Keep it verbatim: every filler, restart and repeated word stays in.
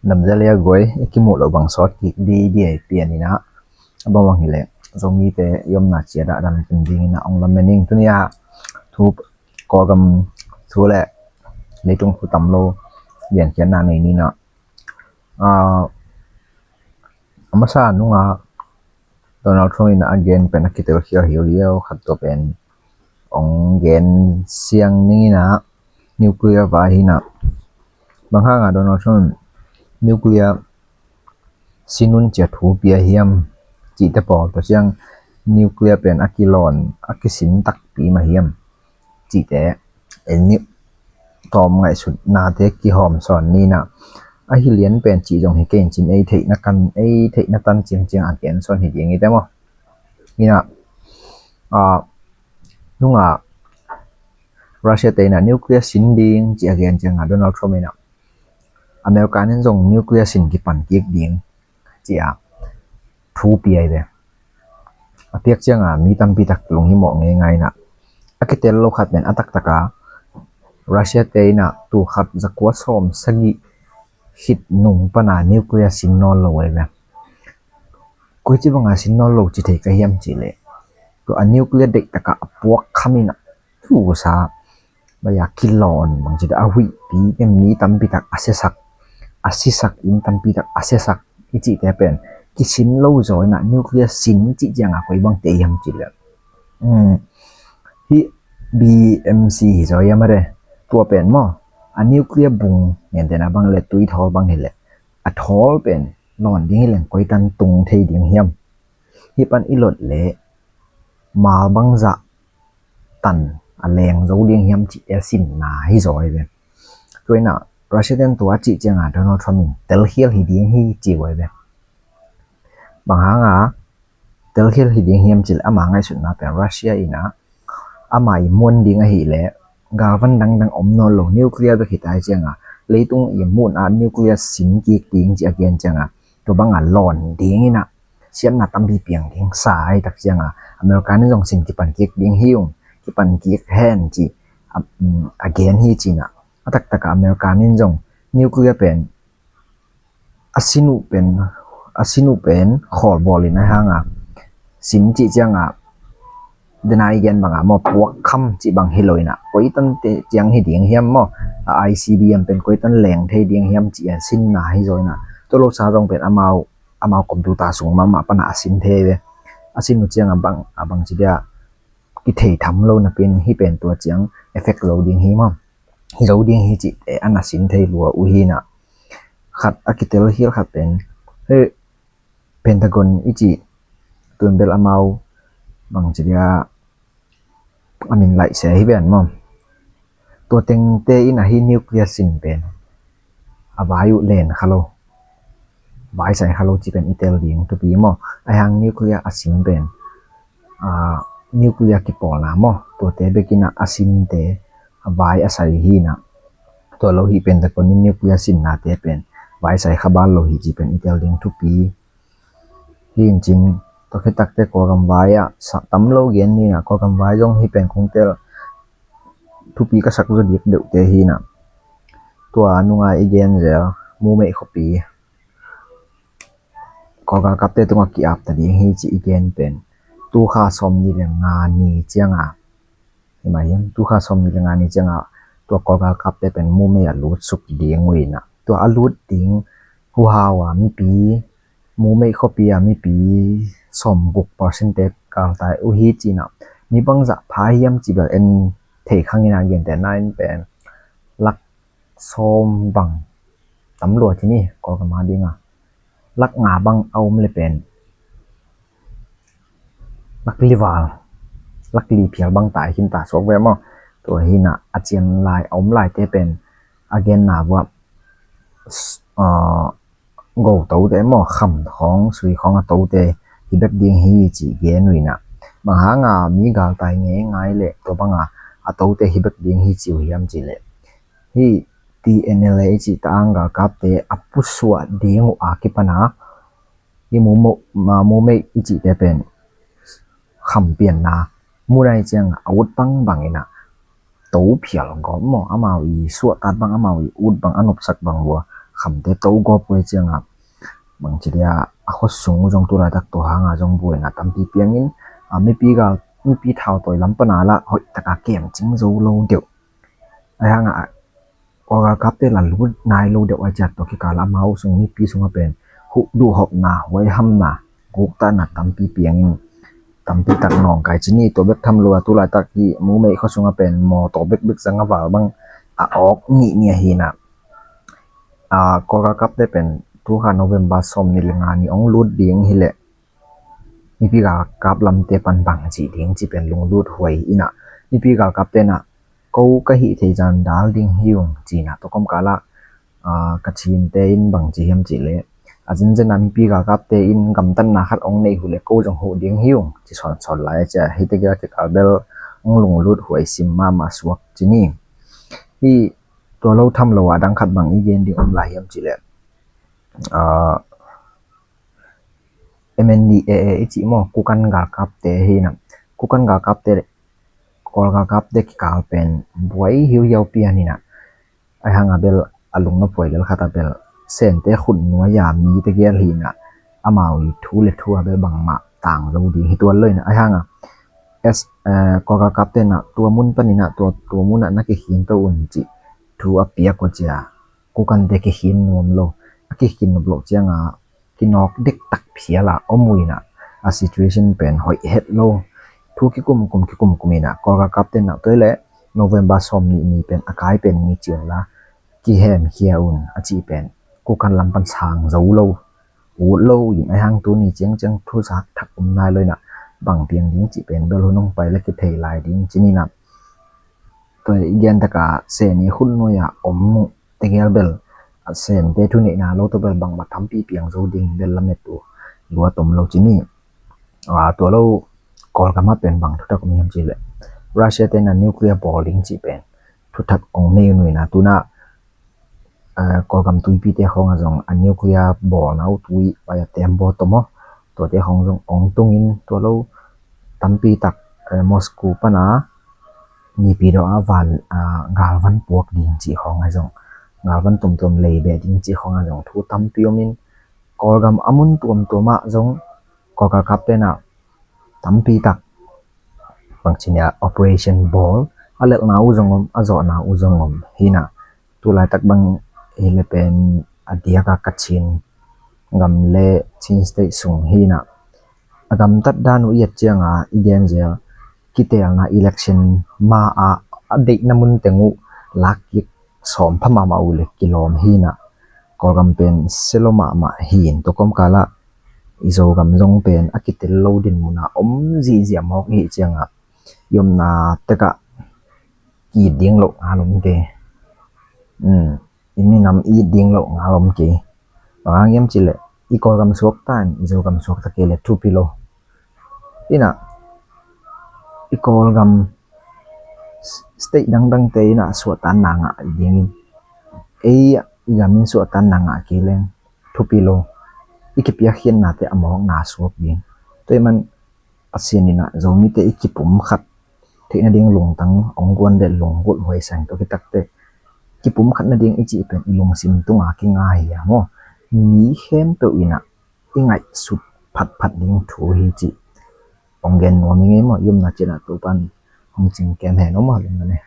Damzalia guai, i kimuh loh bang sawt kik di di ai pian ina, a bang bang hileh Zomite i omna ciat ah damkim ding ina ong lamen ing. Tuni a thu, Kawlgam thu le leitung thu tam lo liankhiatna nei ni ina, a masa nunga Donald Trump ina a gen pen a kitel khial hiuhiau khat tua pen ong gen siang ning ina, nuclear vai hi ina. Bang hanga Donald Trump nuclear sinun cia thu pia hiam cihte pawl tua ciang nuclear pen a kilawn a kisin takpi mah hiam cihte en nih tawm ngaihsutnate kihawm sawn ni ina. A hi lian pen cih zong hi kei in cin ei theihna kan ei theihna tan ciangciang a gen sawn hi ding i te maw? Ina, a, nunga Russia te ina nuclear sin ding ci a gen cianga Donald Trump ina America nin zong nuclear sin kipan kik ding ci a thu piai ve. A piak cianga mi tampi tak lunghimawh ngeingai ina, a kitel lo khat pen a taktaka Russia te ina tul khat zakua sawm sagih khit nung pana nuclear sin nawn lo ai ve. Koi ci banga sin nawn lo ci thei ka hiam ci leh, tua a nuclear deih taka a puak kham ina, thusa baya kilawn bang ci da a huihpi ken mi tampi tak a siasak, a siasak in tampi tak a siasak i cihte pen kisin lo zaw ina nuclear sin cih cianga koi bang te hiam ci leh, hi B M C hi zaw hiam a re, tua pen maw, a nuclear bung ngen tena bang le tui thawl bang hileh a thawl pen lawn ding hileng koi tan tung thei ding hiam? Hi pan i lot le mal bangzah tan a leng zo ding hiam cih e sinna hi zaw hi ve. Tua ina Russia ten tua cih cianga Donald Trump in telkhial hi ding hi ci uh ai ve. Bang hanga telkhial hi ding hiam cih le ama ngaihsutna pen Russia ina ama i muan ding ahileh galvan dangdang om nawn lo nuclear bek hi tai cianga leitung i mun a nuclear sin kik ding ci a gen cianga tua banga lawn ding ina siatna tampi piang ding sa ai tak cianga America nin zong sin kipan kik ding hi ung, kipan kik hen ci a gen hi cina. A taktaka America nin zong nuclear pen a sin uh pen a sin uh pen khawl bawlin a hanga sin cih cianga dena i gen banga maw puak kham cih bang hi lo ina koi tan te ciang hi ding hiam maw? A I C B M pen koi tan leng thei ding hiam cih a sinna hi zaw ina, tua lo sa zong pen amau amau computer sung mahmah pana a sin thei ve. A sin uh cianga bang a bang ci dia kithei tham lo napin hi pen tua ciang effect zo ding hi maw? Hi zo ding hi cihte ana sin thei lua uh hi ina. Khat a kitel hial khat pen he Pentagon i cih tuan bel amau bang ci dia a min laih se hi ven maw? Tua tengte ina hi nuclear sin pen a vai uh len kha lo, vai sai kha lo ci pen i tel ding thupi maw? A hang nuclear a sin pen a nuclear kipawlna maw, tuate bek ina a sinte a vai a sai hi ina. Tua lo hi pen takon in nuclear sinnate pen vai sai kha bal lo hi ci pen i tel ding thupi. Hi in cing tua khitakte Kawlgam vai ah sa tam lo gen ni ina, Kawlgam vai zong hi pen kong tel thupi ka sak zaw dik deuhte hi ina. Tua nunga i gen zel Mumeih khuapi Kawlgalkapte tungah ki-ap ta ding hi ci i gen pen tu kha sawm ni le nga ni cianga hi mah hiam, tu kha sawm ni le nga ni cianga tua Kawlgalkapte pen Mumeih a lut suk ding uh ina. Tua a lut ding huhau a mipi Mumeih khuapi a mipi sawm guk percent te galtai uh hi cina. Mi bangzah pha hiam ci bel en thei khang ina, gente nain pen lak sawm bang tam lua ci ni Kawlgam a dinga. Lak nga bang a om le pen lak li val, lak li phial bang tai khin ta suak ve maw? Tua hi ina a cian lai a om laite pen a genna vua go tote maw, kham khawng sui khawng a tote hi bek ding hi ci gen uh ina. Bang hanga mi galtai ngeingai le tua banga a tote hi bek ding hi ci uh hiam ci le, hi T N L A i cih ta ang galkapte a pusuah ding uh a kipana hi Mumeih i cihte pen kham pianna munai cianga a ut bangbang ina to phial gawp maw, amau i suahtat bang, amau i ut bang, a nopsak bang vua khamte to gawp uh ciangah bangci dia a khuasung uh zong tulaitak tua hanga zong buaina tampi piangin, a, mipi gal, mipi thautawi lam pana lah hoih taka kem cing zo lo deuh. Ahi hangah Kawl galkapte la lut nai lo deuh ahi ciat tua kikal amau sung mipi sungah pen huh duhhopna, huaihamna, guktakna tampi piangin tampi tak nawngkai ci ni. Tua bek tham lo a tulaitak hi Mumeih khua sungah pen mawtaw bekbek zang a val bang a awk nih ni ahi na. Kawl galkapte pen tu kha November sawm nih le nga ni ong lut ding hileh mipi galkap lamte pan bang cih ding ci pen lunglut huai inah mipi galkapte nah ko ka hih thei zan dal ding hi ung cinah tua kawmkalah, aa, Kachinte in bang ci hiam cihleh a zenzen a mipi galkapte in gamtatna khat ong neih huleh ko zong huh ding hi ung ci sawnsawn lai a cia hite gel kikal bel ong lunglut huai sim mahmah suak ci ni. Hi tua lo tham lo a dang khat bang i gen ding om lai hiam cihleh, aa, M N D A A i cih maw, Kukan galkapte hi na. Kukan galkapte Kawl galkapte kikal pen buai hiuhiau pian hi na. Ahi hanga bel a lungna puai lel khata bel Sente khut nuai a mite gel hi na. Amau i thu le thu a bel bangmah tang zo ding hi tuan lo hi na. Ahi hanga Kawl galkapte na tua mun panin a tua, tua mun a na kikhin to un cih thu a piak uh cia Kukante kikhin nuam lo. A kikhin nop loh cianga kinawk dektak phiala om uh inah a situation pen hoih het lo. Thu kikumkum kikumkum inah Kawl galkapte nah tua hileh November sawm nih ni pen a kai pen ni ci unla kihemkhia un a cih pen Kukan lam pan sang zo lo, ut lo in ahi hang tuni ciangciang thuzak thak om nai lo inah bang piang ding cih pen bel hun ong pai le kithei lai ding ci ni na. Tua i gen taka Sente khut nuai a om uh tegel bel a Sente thuneihna lo tua bel bangmah tampi piang zo ding bel lamet uh luat om lo ci ni. Aa, tua lo Kawlgam ah pen bang thutak om hiam cihleh Russia te na nuclear bawl ding cih pen thutak ong nei uh nuina tuna, aa, Kawlgam tuipite khawngah zong a nuclear bawlna uh tui pai a tem bawl tom aw tuate khawng zong ong tungin tua lo tampi tak, aa, Moscow pana nipi dawh a van, aa, galvan puak ding cih khawng ahi zong galvan tuamtuam lei beh ding cih khawng ahi zong thu tampi omin Kawlgam a mun tuamtuam ah zong Kawl galkapte nah tampi tak bangci nia operation bawl a lelhna uh zong om, a zawhna uh zong om hi na. Tulaitak bang hileh pen a diaka Kachin gam le Chin State sung hi na. A gamtat dan uh i et cianga i gen zel kitelna election ma a a deihna mun teng uh lakkik sawm pha mahmah uh le kilawm hi na. Kawlgam pen selo mahmah hi in tua kawmkalah i Zogam zong pen a kitel lo din muna om zihziah mawk i hih cianga i omna tekah ki-it ding loh ngal om kei. Um, i minam i-it ding loh ngal om kei. Bang hang hiam cihleh i Kawlgam suakta in i Zogam suakta kei le thupi lo. Inah i Kawlgam state dangdangte inah suahtanna ngah dingin ei i gamin suahtanna ngah kei leng thupi lo. I kipiakkhiatnate a mawkna suak ding. Tua i man Pasian inah Zomite i kipumkhat theih nading lungtang ong guan le lunggulh huai sang tua kitakte kipumkhat nading i cih pen i lungsim tunga kingai hi a maw? Mi khempeuh inah i ngaihsut phatphat ding thu hi cih ong gen nuam i ngei maw? I omna cianah Topan hong cingkem hen aw maw? Lungdam e.